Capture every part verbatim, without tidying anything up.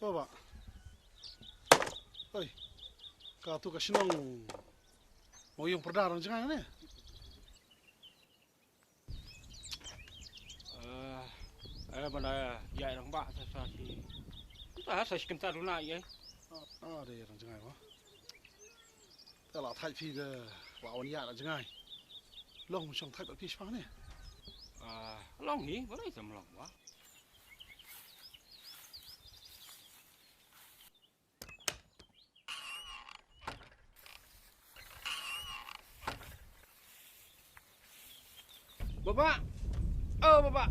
Ba. Oi. Ka tu ka shnong Mawïong Pyrda Rangjngai ne. Eh, eh, bana ya rang ba sa sa si. Ta sa si kynta duna ye. Ah, de Rangjngai ba. Te la thait phi de, la wan ïa la jngai. Long shong thait bad phi shwa ne. Ah, long hi, ba dei tam long ba. Baba. Oh, baba.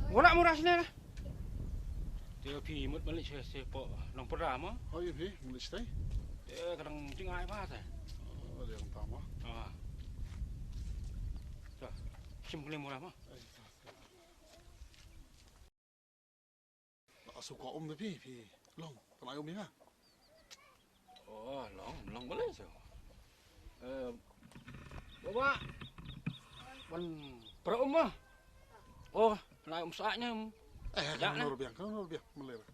Ngora murah sini lah. Te phi mut balik sini, sini po nong pera mo. Oh, ïa phi mut sini. Te kadang jngai ba te. Oh, dia kata mo. Ah. Sim kene murah mo. Ai, ta, ta. Asu ko um phi, phi long, pernah um ïa nga. Oh, long, long boleh so. Eh, baba. Ban pernah um mah. Oh, pernah um saat ni. Eh, ya, kan nur biang, kan nur biang, melera.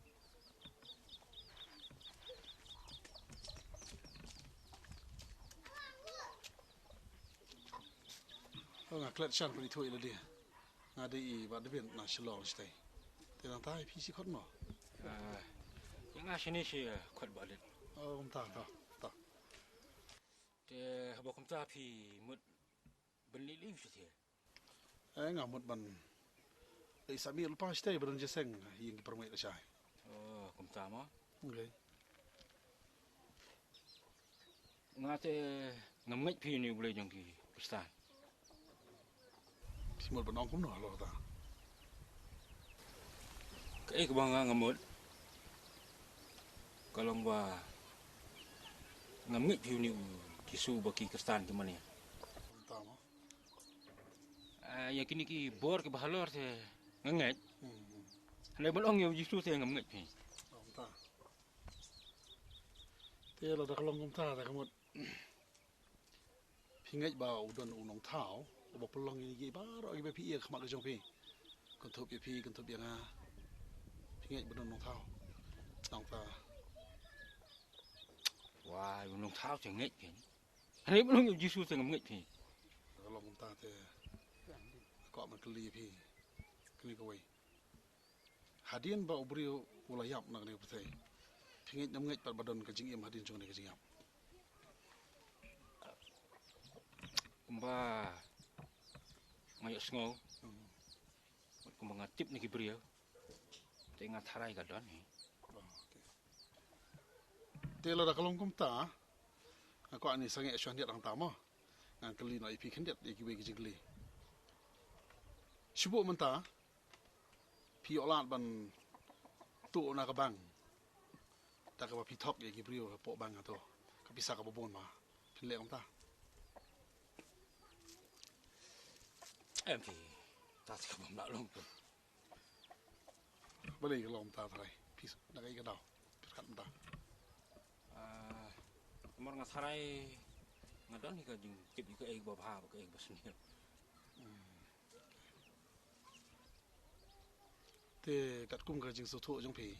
Oh, nga klet shan pynithuh ïa lade. Nga dei i Bah David na Shillong shatei. Te nangta phi shi khot mo? Ah, ïa nga shane shi, eh, khot Bah Lit. Oh, kumta, ta, ta. Te haba kumta phi mut ban leit lei shatei? Eh, nga mut ban leit sah mih lypa shatei ba don jingïaseng ïa ki para mait lashai. Oh, kumta mo? Okay. Nga te ngam ngeit phi ïa une U Blei jong ki Khristan. Phi mut ban ong kumno halor kata? Kaei kaba nga nga mut ka long ba ngam ngeit phi ïa une U Jisu ba ki Khristan ki mane. Kumta mo? Ah, ïa kine ki bor kiba halor te nga ngeit. Hmm, hmm. Hynrei ban ong ïa U Jisu te ngam ngeit phi. Kumta. Te lada ka long kumta te ka mut phi ngeit ba u don u nongthaw uba pynlong ïa kiei baroh kiba phi ïa ha khmat ka jong phi. Kynthup ïa phi, kynthup ïa nga. Phi ngeit ba don nongthaw? Nangta. Wah, u nongthaw te ngeit phi. Hynrei ban ong ïa U Jisu te ngam ngeit phi. Ka long kumta te. Kwah ban kylli phi kane kawei. Hadien ba u briew u la ïap na kane ka pyrthei, phi ngeit ngam ngeit pat ba don ka jingim hadien jong kane ka jingïap? Kumba nga ïohsngew, hmm, kumba nga tip na ki briew, te nga tharai ka don hi. Oh, okay. Te lada ka long kumta, nga kwah ngin sangeh shuwa khyndiat hangta mo. Ngan kylli noh ïa phi khyndiat ïa kiwei ki jingkylli. Shu buh mynta, phi ïoh lad ban tuh na ka bank da kaba phi thok ïa ki briew hapoh bank hato? Ka pisa kaba bun ma phin leh kumta? Em phi, ta te ka bym lah long tu. Balei ka long kumta trai? Phi na kaei ka daw pyrkhat kumta? Ah, namar nga tharai nga don hi ka jingtip ïa kaei kaba bha bad kaei kaba sniew. Hmm. Te katkum ka jingsngewthuh jong phi,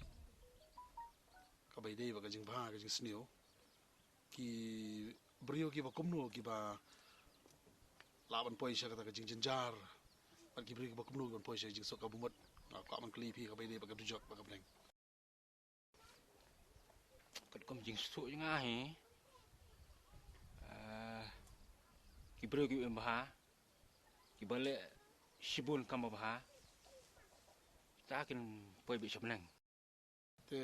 kaba ïadei bad ka jingbha ka jingsniew, ki briew kiba kumno kiba lah ban poi sha kata ka jingjynjar, bad ki briew kiba kumno kiban poi sha ka jingsuk kaba mut? Nga kwah ban kylli phi kaba ïadei bad ka dujok bad ka bneng. Katkum jingsngewthuh jong nga hi, eh, ki briew kiba im bha, kiba leh shibun kam babha, ta kin poi beit sha bneng. Te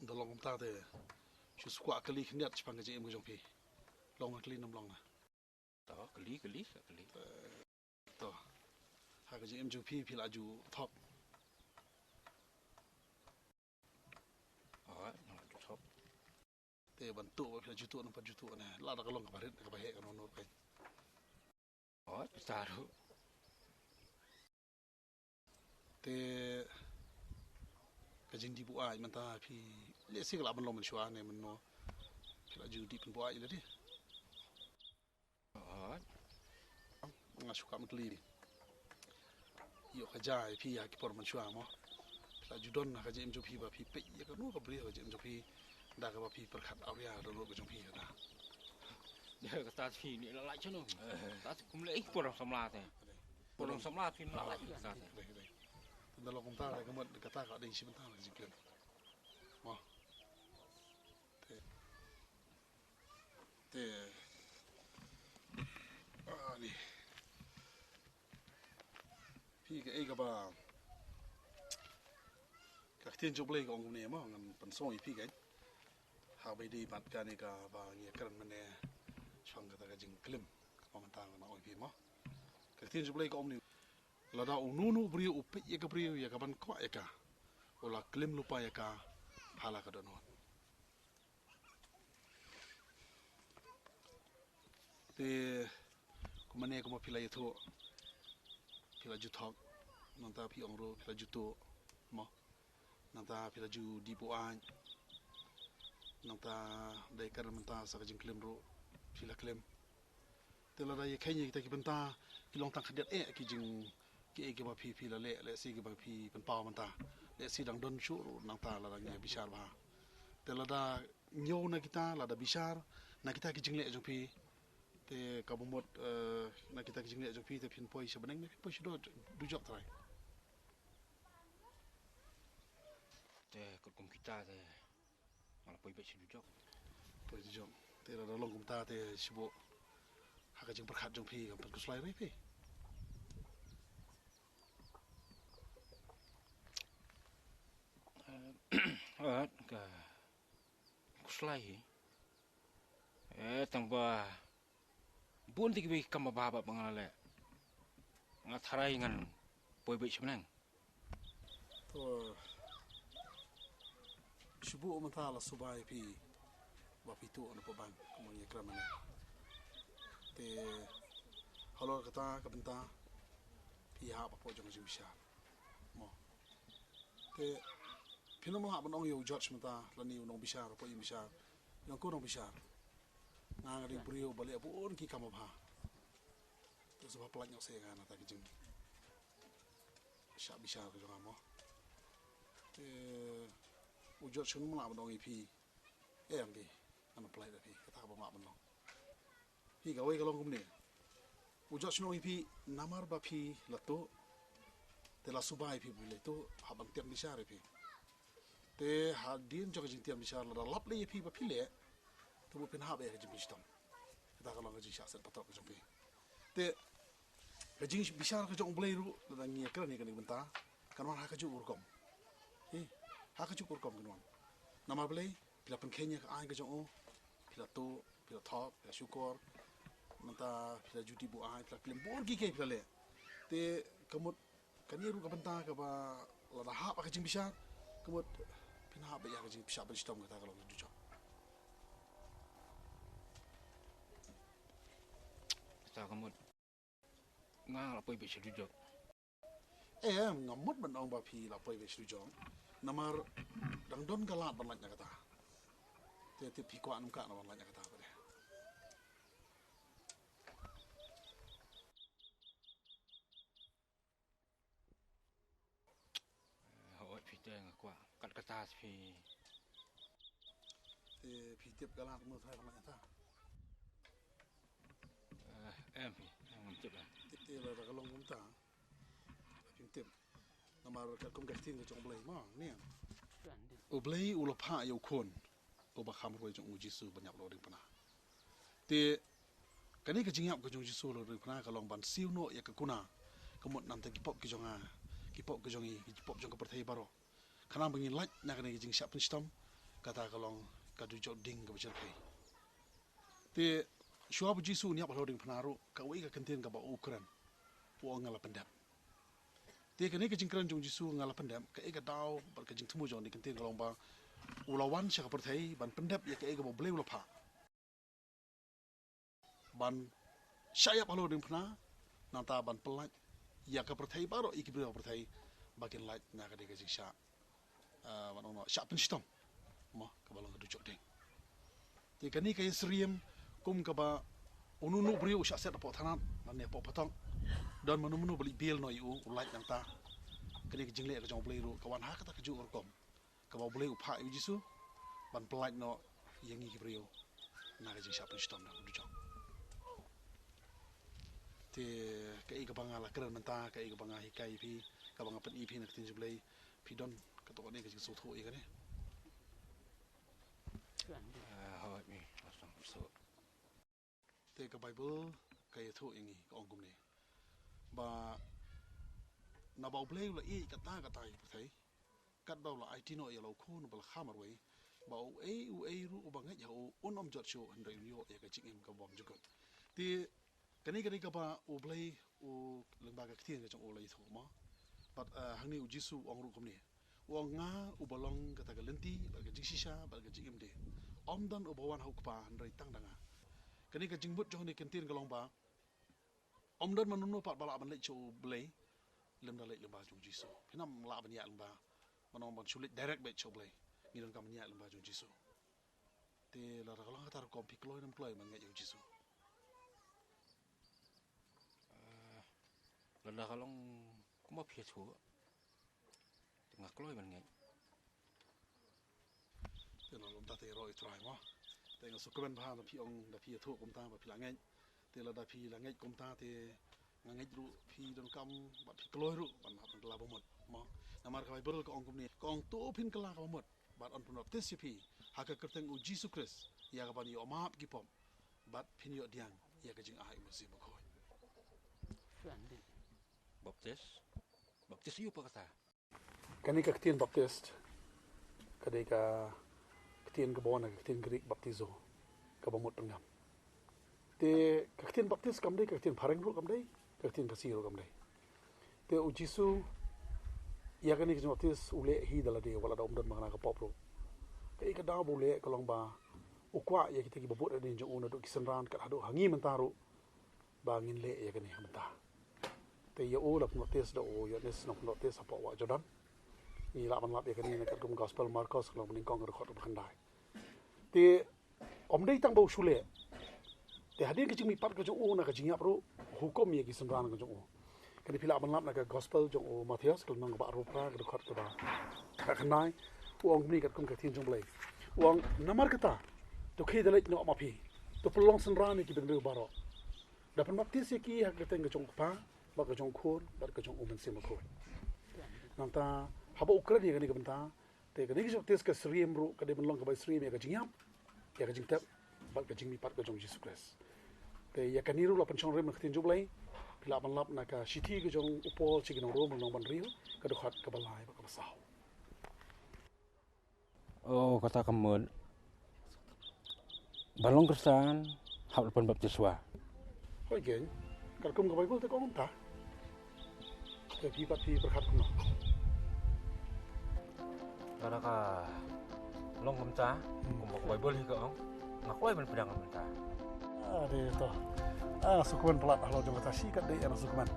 da long kumta te shu kwah kylli khyndiat shaphang ka jingim ka jong phi. Long nga kylli, nym long nga? To kylli, kylli, sa kylli. To. Ha ka jingim jong phi, phi la ju thok? Hooid, nga la ju thok. Te ban tuh ba phi la ju tuh, namar ju tuh ne, lada ka long kaba rit, kaba heh, kano kano ruh kein. Hooid, phi ta ruh. Te ka jingdih buaid mynta phi lehse ka lah ban long mynshuwa ne mynno, phi la ju dih pynbuaid ïa lade? Hooid. Nga shu kwah ban kylli. Ïoh ka jia ïa phi ha ki por mynshuwa mo? Phi La ju don ha ka jingim jong phi ba phi peit ïa kano ka briew ha ka jingim jong phi da kaba phi pyrkhat awria dohnud ka jong phi kata. Da kata phi ne la lait shano. Kata kum lei por samla te. Por samla phi la lait kata te. Dei, dei. Tang da long kumta da ka mut kata ka dei shi bynta ka jingkren. Mo. Te. Te. Ah, ni. Phi kaei kaba ka ktien jong U Blei ka ong kumne mo, ngan pynsngew ïa phi kan. Ha bai dei bad kane kaba ngi ïakren mynne shaphang kata ka jingklim kaba mynta ngan ong ïa phi mo. Ka ktien jong U Blei ka ong kumne. Lada uno uno u briew u peit ïa ka briew ïa kaban kwah ïa ka, u la klim lypa ïa ka ha la ka dohnud. Te kumne kumba phi la ïathuh, phi la ju thok, nangta phi ong ruh phi la ju tuh mo. Nangta phi la ju dih buaid. Nangta dei ka mynta sa ka jingklim ruh phi la klim. Te lada ïa kheiñ ïa kita ki bynta ki long tang khyndiat eh ki jing kiei kiba phi phi la leh, lehse kiba phi pynpaw mynta. Lehse dang don shuh ruh nangta lada ngi bishar bha. Te lada ñiew na kita, lada bishar na kita ki jingleh jong phi. Te kaba mut, eh, na kita ki jingleh jong phi te phin poi sha bneng ne phin poi sha dujok, dujok trai. Te katkum kita te nga la poi beit sha dujok. Poi dujok. Te lada long kumta te shu buh ha ka jingpyrkhat jong phi kan pynkhuslai re phi. Eh, ka khuslai hi. Eh, tang ba bun te kiba ki kam ba bha ba nga la leh. Nga tharai ngan poi beit sha bneng. To, shu buh mynta la suba ïa phi ba phi tuh na pdeng kumba ngi ïakren mynne. Te halor kata ka bynta phi hap hapoh jong ka jingbishar. Mo. Te phin ym lah ban ong ïa u judge mynta lane u nongbishar hapoh ïingbishar. Ïa ko nongbishar. Nga nga dei u briew ba leh bun ki kam ba bha. Te shu ba pynlait noh seh nga na kata ka jingshah bishar ka jong nga mo. Te u judge shu ym lah ban ong ïa phi. Em, phi, ngan pynlait da phi, kata kaba nga pynlong. Phi, kawei ka long kumne. U judge shu ong ïa phi namar ba phi la tuh. Te la suba ïa phi ba phi la tuh, hap ban tiam bishar ïa phi. Te hadien jong ka jingtiam bishar lada lap lei ïa phi ba phi leh, te mut phin hap ïa ka jingpynshitom. Kata ka long ka jingshah set patok ka jong phi. Te ka jingbishar ka jong U Blei ruh lada ngi ïakren ïa kane ka bynta kan wan ha kajuh ka rukom. Hi, ha kajuh ka rukom kan wan. Namar balei? Phi la pynkheiñ ïa ka aiñ ka jong u. Phi la tuh, phi la thok, phi la shukor. Mynta phi la ju dih buaid, phi la klim bun kiei kiei phi la leh. Te ka mut kane ruh ka bynta kaba lada hap ha ka jingbishar, ka mut phin hap ïa ka jingpynshitom, kata ka long ka dujok. Kata ka mut nga la poi beit sha dujok. Em, nga mut ban ong ba phi la poi beit sha dujok. Namar dang don ka lad ban lait na kata. Te tip phi kwah ne em kwah ban lait na kata pat de. Eh, hooid phi te nga kwah. Kat kata phi. Te phi tip ka lad kumno trai ban lait na kata. Eh, em phi, em ngam tip em. Tip te lada ka long kumta. Phim tip. Namar katkum ka ktien ka jong U Blei mo, ne. U Blei u la phah ïa u khun uba kham rwai jong u Jisu ban ïap halor diengphna. Te kane ka jingïap ka jong u Jisu halor diengphna ka long ban siew noh ïa ka kuna. Ka mut na bynta ki pop ki jong nga, ki pop ki jong ngi, ki pop jong ka pyrthei baroh. Khnang ba ngin lait na kane ka jingshah pynshitom, kata ka long ka dujok ding kaba jyrkhei. Te shuwa ba u Jisu un ïap halor diengphna ruh, kawei ka kyntien kaba u kren, u ong nga la pyndep. Te kane ka jingkren jong u Jisu nga la pyndep, kaei ka daw bad ka jingthmu jong kane ka kyntien ka long ba u la wan sha ka pyrthei ban pyndep ïa kaei kaba U Blei u la phah. Ban shah ïap halor diengphna, nangta ban pynlait ïa ka pyrthei baroh, ïa ki briew ka pyrthei ba kin lait na kane ka jingshah, ah, ban ong noh, shah pynshitom. Mo, kaba long ka dujok ding. Te kane ka ïasyriem kum kaba uno uno u briew u shah set hapoh thanat lane hapoh phatok. Don mano mano ba leit bill noh ïa u, u lait nangta. Kane ka jingleh ka jong U Blei ruh ka wan ha kata ka juh rukom kaba U Blei u phah ïa u Jisu ban pyllait noh ïa ngi ki briew na ka jingshah pynshitom da ka dujok. Te kaei kaba nga la kren mynta, kaei kaba nga hikai ïa phi, kaba nga pyni ïa phi na ka ktien jong U Blei, phi don katto katne ka jingsngewthuh ïa kane? Ah, hooid, mi, nga sngewthuh. Te ka Baibl ka ïathuh ïa ngi, ka ong kumne, ba naba U Blei u la ïeit katta katta ïa ka pyrthei, katba u la aiti noh ïa la u Khun uba la kha marwei, ba uei uei ruh uba ngeit ha u un ym jot shuh, hynrei un ïoh ïa ka jingim kaba bymjukut. Te kane ka dei kaba U Blei u, lyngba ka ktien ka jong u la ïathuh mo. Bad, eh, hangne u Jisu u ong ruh kumne, u ong, nga uba long kata ka lynti bad ka jingshisha bad ka jingim de. Ym don uba wan ha u Kpa hynrei tang da nga. Kane ka jingmut jong kane ka ktien ka long ba ym don mano mano pat ba lah ban leit sha U Blei lymda leit lyngba jong u Jisu. Phin ym lah ban ïaid lyngba, mano ban shu leit direct beit sha U Blei. Ngi donkam ban ïaid lyngba jong u Jisu. Te lada ka long kata rukom, phi kloi ne ym kloi ban ngeit ïa u Jisu? Ah, lada ka long kumba phi ïathuh, te nga kloi ban ngeit. Te na lum ta te ïaroh ïa U Trai mo. Te nga sngewkmen bha da phi ong, da phi ïathuh kumta ba phi la ngeit. Te lada phi la ngeit kumta te nga ngeit ruh phi donkam bad phi kloi ruh ban hap ban kylla ba mut mo. Namar ka Baibl ka ong kumne, ka ong, to phin kylla kaba mut bad yn pynbaptis ïa phi ha ka kyrteng u Jisu Khrist ïa kaban ïoh map ki pop, bad phin ïoh pdiang ïa ka jingai u Mynsiem Bakhuid. Baptis? Baptis ïa u pa kata? Kane ka ktien baptis ka dei ka ktien kaba wan na ka ktien Greek baptizo, kaba mut pynngam. Te ka ktien baptis kam dei ka ktien phareng ruh kam dei, ka ktien Khasi ruh kam dei. Te u Jisu, ïa kane ka jingbaptis u leh hi da lade, wat la da um don ba kane ka pop ruh. Kaei ka daw ba u leh, ka long ba u kwah ïa kita kiba bud hadien jong u, naduh ki synran kat haduh ha ngi mynta ruh, ba ngin leh ïa kane mynta. Te ïa u la pynbaptis da u Ïoannis Nongpynbaptis hapoh wah Jordan. Ngi lah ban lap ïa kane na katkum Gospel Markos, ka lynnong ba nyngkong, ka dkhot ba khyndai. Te ym dei tang ba u shu leh. Te hadien ka jingmihpat ka jong u na ka jingïap ruh, hukum ïa ki synran ka jong u. Kane phi lah ban lap na ka Gospel jong u Mathaios, ka lynnong kaba arphew phra, ka dkhot kaba khyndai. U ong kumne katkum ka ktien jong U Blei. U ong, namar kata, to khie da leit noh ma phi, to pynlong synran ïa ki bynriew baroh, da pynbaptis ïa ki ha ka kyrteng ka jong U Kpa bad ka jong U Khun bad ka jong U Mynsiem Bakhuid. Nangta haba u kren ïa kane ka bynta, te kane ka jingbaptis ka syriem ruh ka dei ban long kaba syriem ïa ka jingïap, ïa ka jingtep bad ka jingmihpat ka jong u Jisu Khrist. Te ïa kane ruh la pynshongrim na ka ktien jong U Blei. Phi lah ban lap na ka shithi ka jong u Paul sha ki nong Rom, lynnong ba hynriew, ka dkhot kaba lai bad kaba saw. Oh, kata ka mut, ban long Khristan hap ban pynbaptis shuwa. Hooid keiñ, katkum ka Baibl te ka ong kumta. Te phi pat phi pyrkhat kumno? Lada ka long kumta, hmm, kumba ka Baibl hi ka ong, nga kloi ban pdiang kumta. Ah, dei to. Ah, sngewkmen palat halor jong kata, shi katdei nga sngewkmen.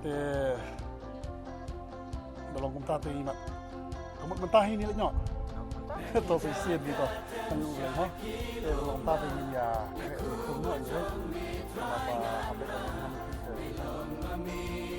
Te da long kumta te i mat. Ka mut mynta hi ngin leit noh. To sa shisien hi to. Kan ïa u Blei mo. Te da long kumta te ngin ïa khreh kumno ïa u Blei. Naba hap leit noh.